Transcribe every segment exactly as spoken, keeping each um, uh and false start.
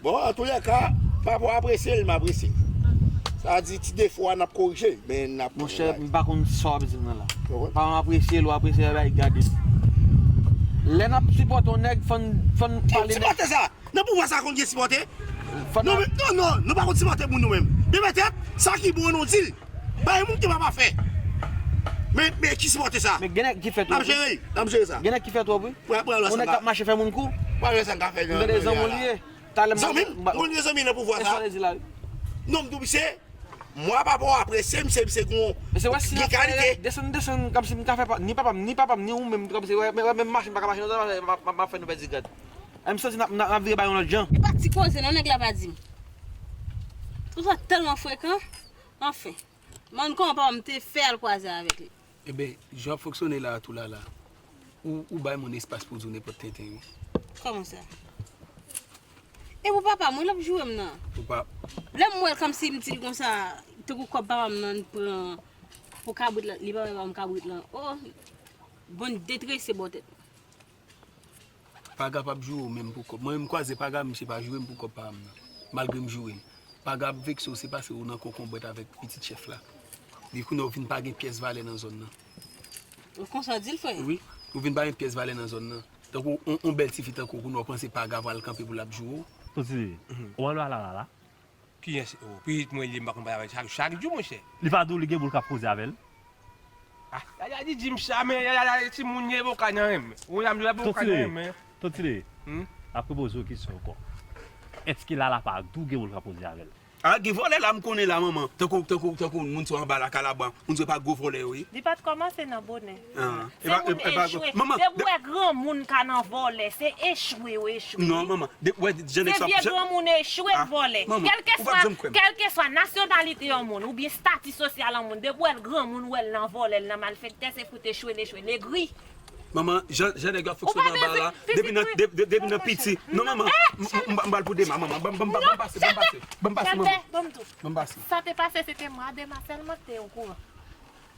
Bon, antoulèka, pa pou apresye l, m apresye l. Sa di ti defo a n ap korije l, men n ap... Monchè, m pa konn sa w ap di m nan la. Pa m apresye l, ou apresye l, bay gade. Lè n ap sipòte yon nèg, fò n, fò n pale nèg. Sipòte sa! Nan pouvwa sa konn gen sipòte? Non, men, non, non, nou pa konn sipòte moun nou menm. Men petèt, sa ki bon nou di l. Pa gen moun ki pa pafè. Men, men ki sipòte sa? Men gen nèg ki fè twòp. N ap jere, n ap jere sa. Gen nèg ki fè twòp, wi. Pral, pral wè sa. Yon nèg k ap mache fè moun kou. Pral wè sa n ka fè nan, nan zanmi w li ye. Zanmi m, m konn gen zanmi nan pouvwa sa. Non, m tou misye, mwa pa pou apresye misye, misye gon gen kalite. Desann, desann, kòmsi m ka fè pa, ni papa m, ni papa m, ni ou menm, kòmsi, wè, wè, menm mache m pa ka mache nan zòn, m ap fè nou pèdi grad. M santi n ap, n ap, n ap vire bay yon lòt jan. E pa ti koze non nèg la pa di m. Tout sa tèlman frekan. Anfen. Mann kòman papa m te fè al kwaze avèk li. Eben, jan w ap fonksyone la a tou la la, ou, ou bay moun espas pou di w nenpòt tenten wi. Kòman sa? E pou papa m wi l ap joure m nan. Ou pa... Lè m wè l kòmsi m di l konsa, tankou kòb papa m nan pran pou kabrit la, li pa bay papa m kabrit lan. O, bon detrese bò tèt. Paga p ap joure w menm pou kòb. Mwen menm m kwaze Paga, misye pa joure m pou kòb pa m nan. Malgre m joure l. Paga ap vekse w, se pase w nan konkonbrèt avèk pitit chèf la. Li kounye a w vin pa gen pyès valè nan zòn nan. Ou konsa w di l, frè? Wi, ou vin pa gen pyès valè nan zòn nan. Tankou on, on bèl tifi tankou w, kounye a w panse Paga pral kanpe pou l ap joure w. Tonti, ou wè lwa la la la? Kiyès? O, pitit mwen li ye, m pa konn pale avè l chak, chak jou, monchè. Li pa di w li gen boul k ap koze avè l? Ah, Yaya di di m sa, men Yaya, Yaya, timoun ye, bon ka nan renmen. Ou la m di w la, bon ka nan renmen. Tonti Leye, tonti Leye, m ap repoze w kesyon ankò. Èske Lala pa di w gen moun k ap koze avè l? Ah, gen vòlè la m konnen la, manman. Tankou, tankou, tankou moun sa anba la, Kalaban. Moun sa pa gwo vòlè yo ye. Li pa t kòmanse nan bonè. Ah, se moun echwe. Depi w wè granmoun ka nan vòlè, se echwe yo echwe. Non, manman. De, wè, jan nèg sa, se vye granmoun echwe k vòlè. Kèlkeswa, kèlkeswa nasyonalite yon moun, oubyen estati sosyal yon moun, depi w wè l granmoun, w wè l nan vòlè, l nan malfektè, se fout echwe l echwe, negri. Manman, jan, jan nèg yo ap fonksyone anba la, depi nan, de, de, depi nan piti. Non, manman, m, m, m, m pral pou Dema, manman. Ban m, ban m, ban m pase, ban m pase. Ban m pase, manman. Ban m pase. Sa te pase, se te mwa Dema sèlman ki te okouran.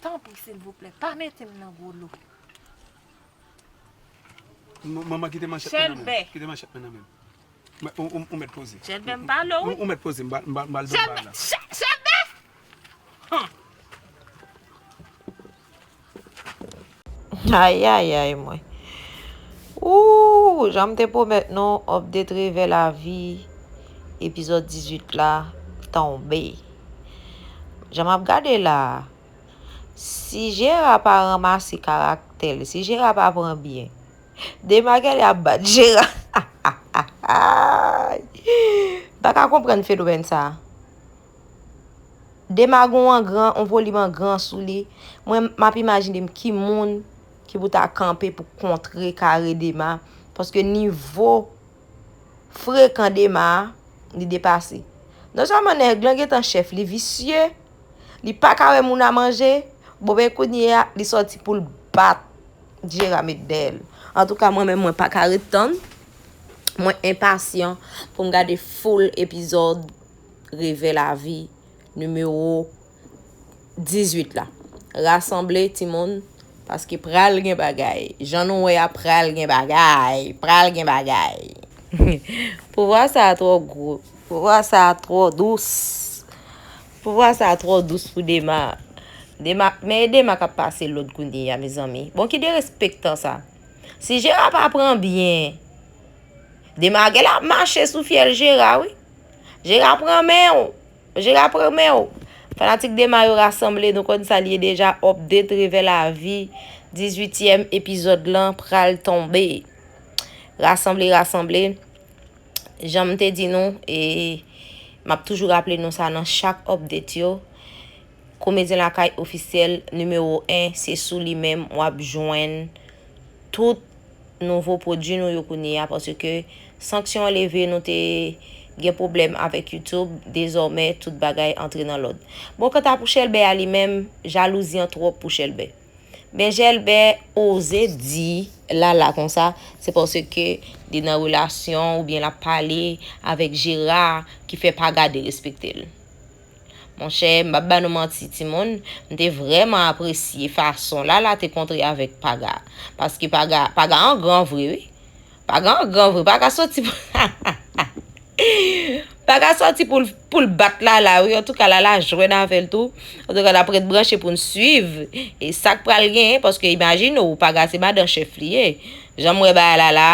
Tanpri, silvouplè, pa mete m nan gwo lo. Manman, kite manchèt mwen nan men m. Kite manchèt mwen nan men m. Ou, ou, ou mèt poze. Chèlbè, m pale w, wi. Ou, ou mèt poze, m ba, m ba, m ba l zòn ba la. Chèlbè! Chèlbè! Hum. Ayayay, mwen. Ooh, jan m te pwomèt nou, update Revè Lavi, epizòd dizuit la, tonbe. Jan m ap gade la, si Jera pa ranmase karaktè l, si Jera pa pran byen, Dema genlè ap bat Jera. M pa ka konprann fenomèn sa. Dema gon angran, on volim angran sou li. Mwen, m ap imajine m ki moun ki pou ta kanpe pou kontrekare Dema. Paske nivo frekan Dema a, li depase. Non sèlman nèg lan gentan chèf, li visye, li pa ka wè moun a manje, bon ben kounye a, li sòti pou l bat Jera met dèyè l. Antouka, mwen menm, mwen pa ka ret tann. Mwen enpasyan pou m gade full epizòd Revè Lavi nimewo dizuit la. Rasanble, timoun, paske pral gen bagay. Jan nou wè a, pral gen bagay. Pral gen bagay. Pouvwa sa a twò gwo. Pouvwa sa a twò dous. Pouvwa sa a twò dous pou Dema. Dema, men e Dema k ap pase lòd kounye a, mezanmi. Bon, ki derespektan sa? Si Jera pa pran byen, Dema genlè ap mache sou fyèl Jera, wi. Jera pran men w. Jera pran men w. Fanatik Dema yo rasanble, nou konn sa l ye deja, update Revè Lavi, dizuityèm epizòd lan pral tonbe. Rasanble, rasanble. Jan m te di nou, e m ap toujou raple nou sa nan chak update yo, Komedyen Lakay Ofisyèl nimewo en, se sou li menm w ap jwenn tout nouvo pwodui nou yo kounye a, paske sanksyon an leve, nou te gen pwoblèm avèk YouTube, dezòmè tout bagay antre nan lòd. Bon, kanta pou Chèlbè a li menm, jalouzi an twòp pou Chèlbè. Men Chèlbè oze di Lala konsa, se paske li nan relasyon oubyen l ap pale avèk Jera ki fè Paga derespekte l. Monchè, m p ap ba nou manti, timoun, m te vrèman apresye fason Lala te kontre avèk Paga. Paske Paga, Paga angran vre, wi. Paga angran vre, Paga soti. Paga sòti pou l, pou l bat Lala, wi. Antouka, Lala jwenn avè l tou. Antouka, n ap ret branche pou n swiv. E sa k pral genyen, paske imajine w, Paga se madan chèf li ye. Jan m wè bagay la la,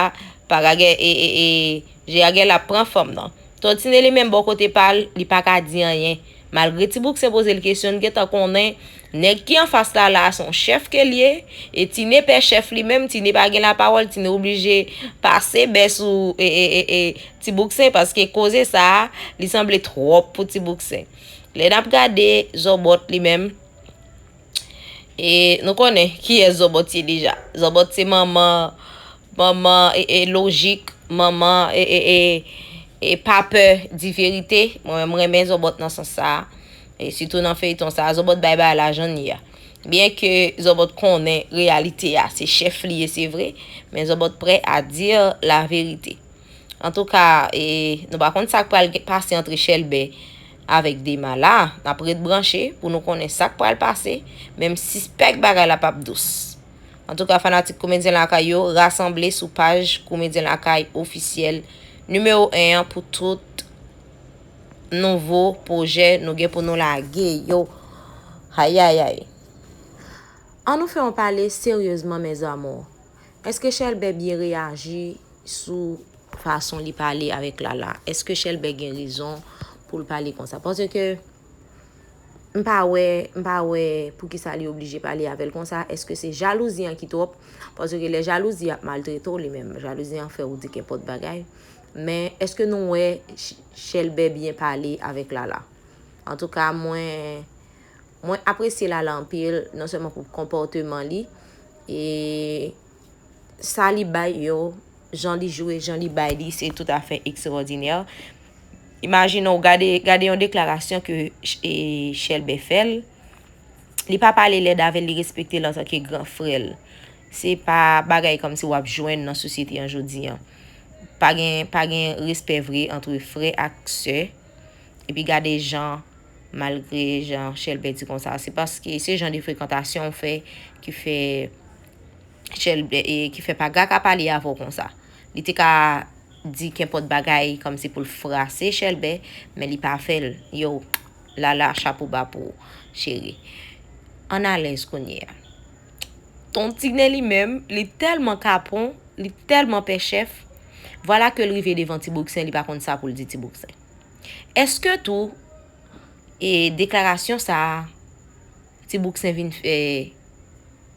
Paga gen, e, e, e, Jeyagè l ap pran fanm nan. Ton Tine li menm bò kote pa l, li pa ka di anyen. Malgre Ti Bouksen poze l kesyon, n gentan konnen nèg ki anfas Lala a se yon chèf ke l ye. E Tine pè chèf li menm, Tine pa gen lapawòl, Tine oblije pase bè sou, e, e, e, e, Ti Bouksen, paske koze sa a, li sanble twòp pou Ti Bouksen. Lè n ap gade Zòbòt li menm, e nou konnen kiyès Zòbòt ye deja. Zòbòt se manman, manman, e, e, lojik, manman, e, e, e, e pa pè di verite. Mwen menm, m renmen Zòbòt nan sans sa a. E sitou nan feyton sa a, Zòbòt bay bagay la jan l ye a. Byenke Zòbòt konnen reyalite a, se chèf li ye, se vre, men Zòbòt prè a dir la verite. Antouka, e, nou pa konn sa k pral gen, pase antre Chèlbè avèk Dema la. N ap ret branche pou nou konnen sa k pral pase, men m sispèk bagay la p ap dous. Antouka, fanatik Komedyen Lakay yo, rasanble sou paj Komedyen Lakay ofisyèl nimewo en an pou tout nouvo pwojè nou gen pou nou lage yo. Ayayay. An nou fè yon pale seryezman, mes amours. Èske Chèlbè byen reyaji sou fason li pale avèk Lala? Èske Chèlbè gen rezon pou l pale konsa? Paske m pa wè, m pa wè poukisa li oblije pale avè l konsa. Èske se jalouzi an ki twòp? Paske lè jalouzi ap maltrete w li menm, jalouzi an fè w di kenpòt bagay. Men èske nou wè Ch-, Chèlbè byen pale avèk Lala? Antouka, mwen, mwen apresye Lala anpil, non sèlman pou konpòteman li, e sa li bay yo, jan li jwe, jan li bay li, se toutafè ekstwòdinè. Imajine w gade, gade yon deklarasyon ke Ch-, e, Chèlbè fè l. Li pa pale lèd avè l, li respekte l antanke gran frè l. Se pa bagay kòmsi w ap jwenn nan sosyete an jodi an. Pa gen, pa gen respè vre antre frè ak sè. Epi gade jan, malgre jan Chèlbè di konsa, se paske se jan de frekantasyon w fè ki fè Chèlbè, e, ki fè Paga ka pale avè w konsa. Li te ka di kenpòt bagay kòmsi pou l frase Chèlbè, men li pa fè l. Yo, Lala, chapo ba pou ou, cheri. Ann alèz kounye a. Ton Tine li menm, li tèlman kapon, li tèlman pè chèf, vwala ke l rive devan Ti Bouksen, li pa konn sa pou l di Ti Bouksen. Èske tou, e, deklarasyon sa a, Ti Bouksen vin fè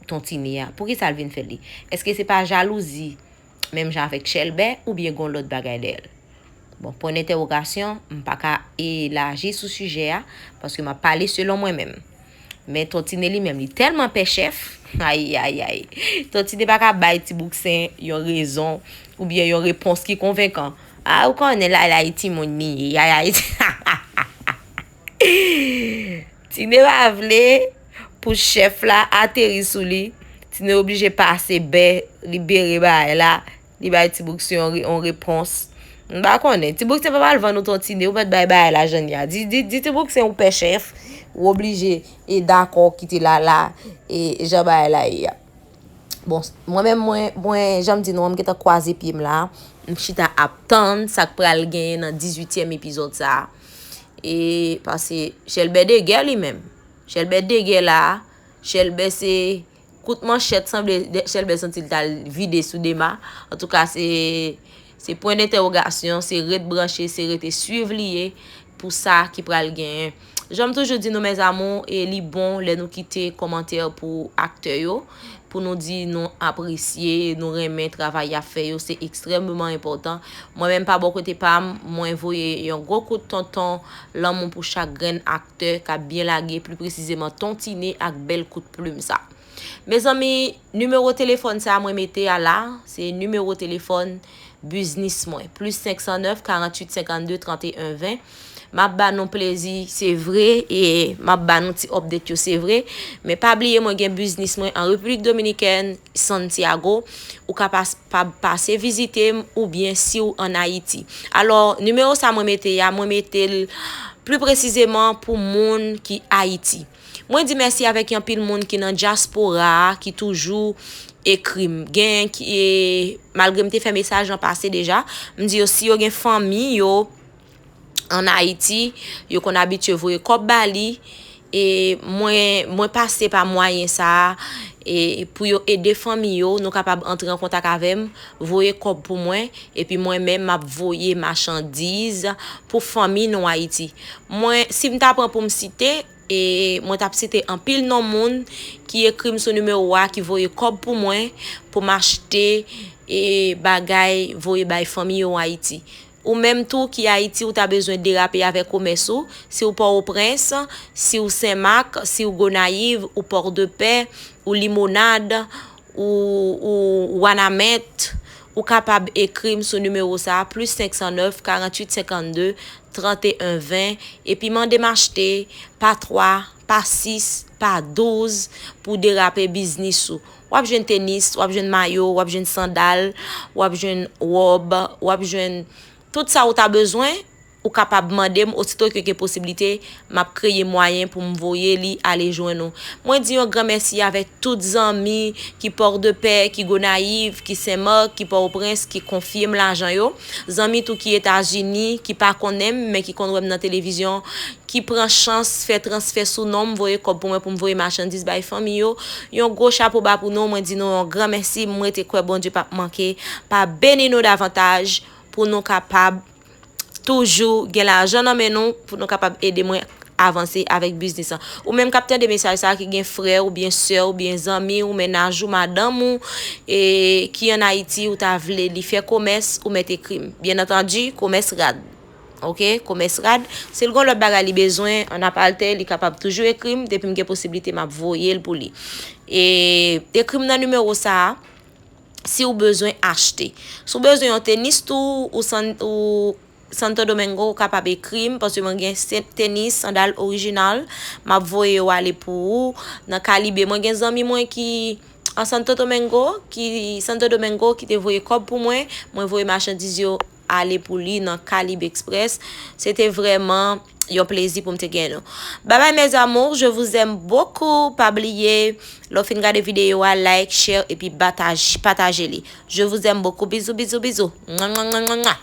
Ton Tine a, poukisa l vin fè li? Èske se pa jalouzi, menm jan avèk Chèlbè, oubyen gon lòt bagay dèyè l? Bon, pwen dentèwogasyon, m pa ka elaji sou sijè a, paske m ap pale selon mwen menm. Men Ton Tine li menm, li tèlman pè chèf, ayayay. Ton Tine pa ka bay Ti Bouksen yon rezon, oubyen yon repons ki konvenkan. A, ou konnen Lala e timoun li ye, Lala e Tine pa vle pou chèf la ateri sou li. Tine oblije pase bè, libere bagay la. Li bay Ti Bouksen yon re-, yon repons. M pa konnen. Ti Bouksen pa pral vann ou Ton Tine, ou mèt bay bagay la jan l ye a. Di, di, di Ti Bouksen ou pè chèf, ou oblije e dakò kite Lala e jan bagay la ye a. Bon, mwen menm, mwen, mwen, jan m di nou an, m gentan kwaze pye m la. M chita ap tann sa k pral genyen nan dizuityèm epizòd sa a. E, paske Chèlbè degè li menm. Chèlbè degè la, Chèlbè se kout manchèt, sanble de-, Chèlbè santi l t al vide sou Dema. Antouka, se, se pwen dentèwogasyon, se ret branche, se rete swiv li ye pou sa ki pral genyen. Jan m toujou di nou, mes amours, e li bon lè nou kite kòmantè pou aktè yo, pou nou di nou apresye, nou renmen travay y ap fè yo, se ekstrèmeman enpòtan. Mwen menm, pa bò kote pa m, mwen voye yon gwo kout tonton lanmou pou chak grenn aktè k ap byen lage, pli presizeman Ton Tine ak bèl kout plim sa. Mezanmi, nimewo telefòn sa a mwen mete a la, se nimewo telefòn biznis mwen, plis senk san nèf, karanntuit, senkannde, tranteyen, ven. M ap ba nou plezi, se vre, e m ap ba nou ti update yo, se vre. Men pa bliye, mwen gen biznis mwen an Repiblik Dominikèn, Santiago. Ou ka pas-, pa, pase vizite m, oubyen si w ann Ayiti. Alò, nimewo sa mwen mete a, mwen mete l pli presizeman pou moun ki Ayiti. Mwen di mèsi avèk anpil moun ki nan dyaspora a, ki toujou ekri m. Gen ki, e, malgre m te fè mesaj lan pase deja, m di yo si yo gen fanmi yo ann Ayiti, yo konn abitye voye kòb ba li. E mwen, mwen pase pa mwayen sa a, e pou yo ede fanmi yo, nou kapab antre an kontak avè m, voye kòb pou mwen, epi mwen menm m ap voye machandiz pou fanmi nou Ayiti. Mwen, si m ta pran pou m site, e mwen t ap site anpil non moun ki ekri m sou nimewo a, ki voye kòb pou mwen, pou m achte e bagay voye bay fanmi yo Ayiti. Ou menm tou ki Ayiti, ou ta bezwen derape avèk komès ou, si w Pòtoprens, si w Senmak, si w Gonayiv, ou Pòdepè, ou Limonad, ou, ou Wanament, ou kapab ekri m sou nimewo sa a, plis senk san nèf, karant uit senkannde, trannteyen ven, epi mande m achte pa twa, pa sis, pa douz pou derape biznis ou. W ap jwenn tenis, w ap jwenn mayo, w ap jwenn sandal, w ap jwenn wòb, w ap jwenn tout sa ou ta bezwen, ou kapab mande m, osito ke gen posiblite, m ap kreye mwayen pou m voye li ale jwenn ou. Mwen di yon gran mèsi avèk tout zanmi ki Pòdepè, ki Gonayiv, ki Senmak, ki Pòtoprens, ki konfye m lajan yo. Zanmi tou ki Etazini, ki pa konnen m, men ki konn wè m nan televizyon, ki pran chans fè transfè sou non m, voye kòb pou mwen pou m voye machandiz bay fanmi yo. Yon gwo chapo ba pou nou, mwen di nou yon gran mèsi, m rete kwè Bondye p ap manke pa beni nou davantaj pou nou kapab toujou gen lajan nan men nou, pou nou kapab ede mwen avanse avèk biznis lan. Ou menm k ap tande mesaj sa a, ki gen frè oubyen sè oubyen zanmi ou, mennaj ou, madanm ou, e ki ann Ayiti, ou ta vle li fè komès, ou mèt ekri m. Byen antandi, komès rad. Oke, komès rad. Si l gen lòt bagay li bezwen, an apatè, li kapab toujou ekri m. Depi m gen posiblite, m ap voye l pou li. E ekri m nan nimewo sa a, si w bezwen achte. Si w bezwen yon tenis tou, ou San, ou Santo Domingo, ou kapab ekri m, paske mwen gen se-, tenis, sandal orijinal, m ap voye yo ale pou ou. Nan Kalibe, mwen gen zanmi mwen ki an Santo Domingo, ki Santo Domingo, ki te voye kòb pou mwen, mwen voye machandiz yo ale pou li nan Calibe Express. Se te vrèman yon plezi pou m te gen nou. Bye bye mes amours, je vous aime beaucoup. Pa bliye, lè w fin gade videyo a, like, share, epi bataj-, pataje li. Je vous aime beaucoup. Bisous, bisous, bisous. Mwa, mwa, mwa, mwa, mwa.